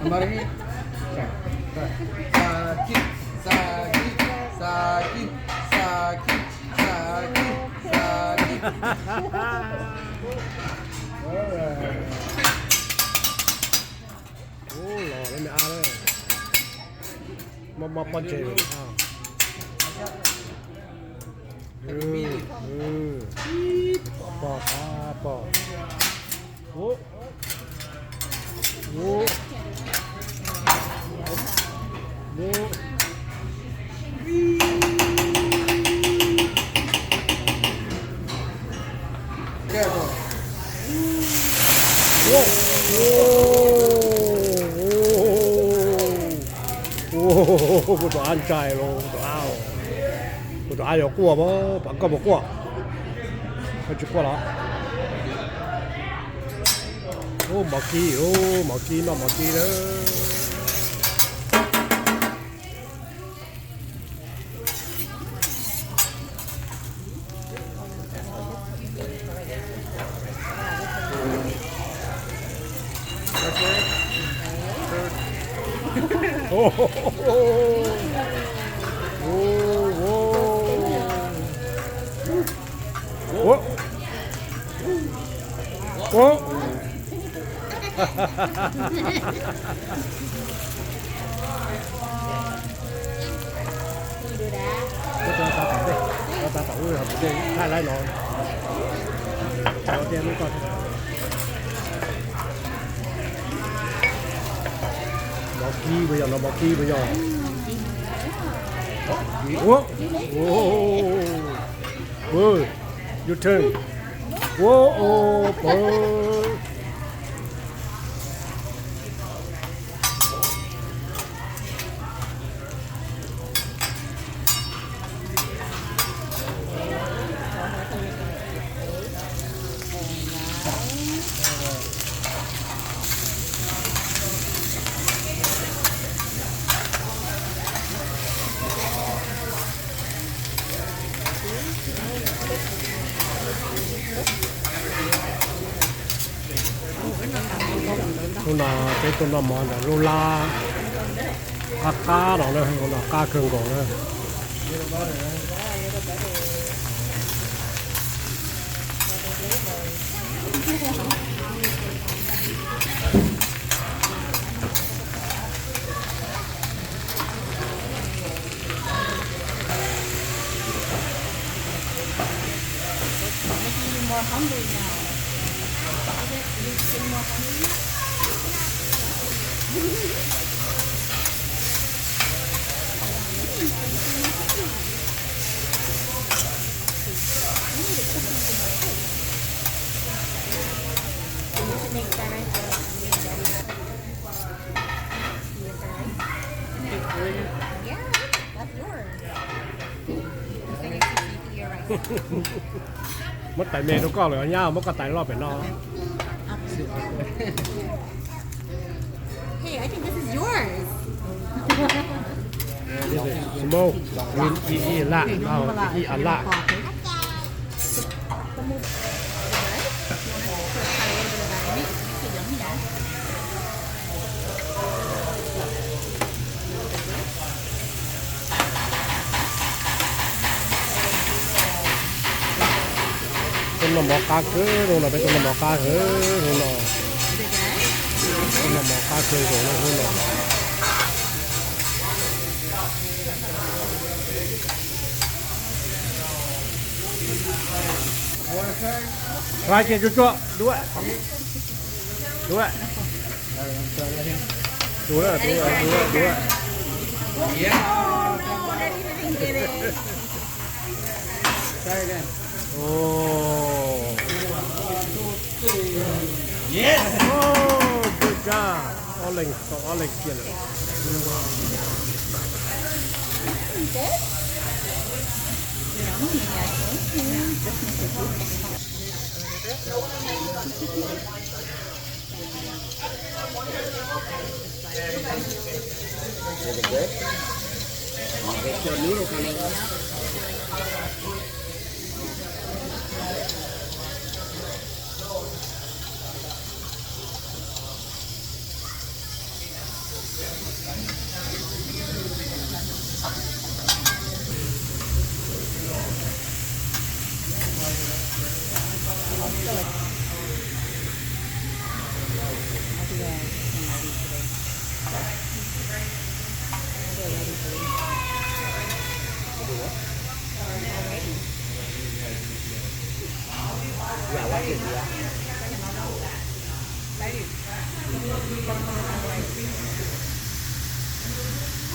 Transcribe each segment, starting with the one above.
Mari. Sa kij, sa kij, sa kij, sa kij, sa kij, sa kij. Ub, los li me ab lawm. Mob mob pob ntseg. Pog, pog, pog. Ub. Ub. Ub. Ub. Ub. Ub. Kuv tus ab ntshai los, kuv tus ab, kuv tus ab yuav quaj mas, pom koj puas quaj? Koj tsis quaj los? Ub, mov kib, ub, mov kib, noj mov kib na. Ua, ua, ua. Tab tom ub, tab tom ub, thaij laib no. Mov kib puas yog no, mov kib puas yog? Ua, ua, your turn. Ua, ua, pw. Hnub no peb tuaj noj mov ntawm lub lab qab qab no na, hnub no qab kawg nkaus na. Muab tais me rau koj lawm nyab, muab koj tais loj pem no. Hey, I think this is yours. This is small. We eat a lot. Oh, we eat a lot. Tuaj noj mov qab kawg hnub no, peb tuaj noj mov qab kawg hnub no. Tuaj noj mov qab kawg nkaus no hnub no. Hla ces tsuag tsuag dua. Dua. Dua, dua, dua, dua. Oh. Oh, good job. Ob leeg tau ob leeg kiag lawm. Is it good? They still need it, honey.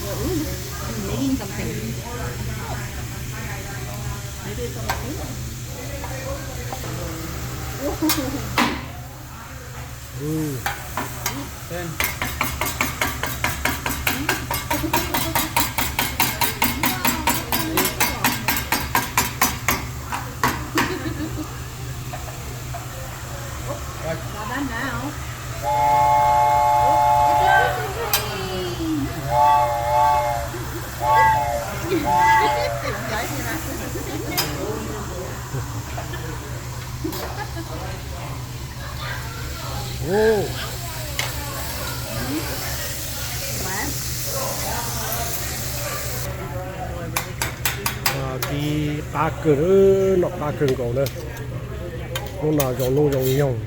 We're, ooh, I'm making something. Maybe it's on the table. Ooh. Ten. Got that now. Kib qab kawg, noj qab kawg nkaus na. Hnub no zoo hnub zoo nyoog.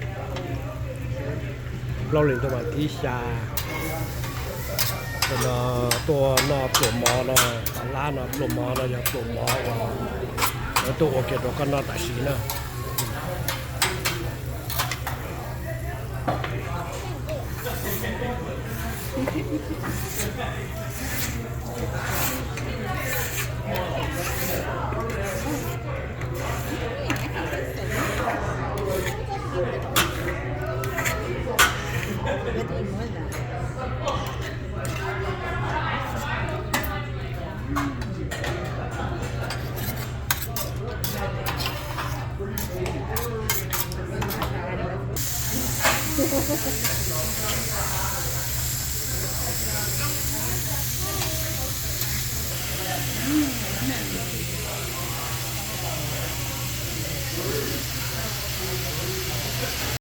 Plaub hlis ntuj vas thib xya. Ntawm no tuaj noj pluas mov no, lab no pluas mov no yog pluas mov uas lawv tuaj ua kiag rau koj noj tam sim na.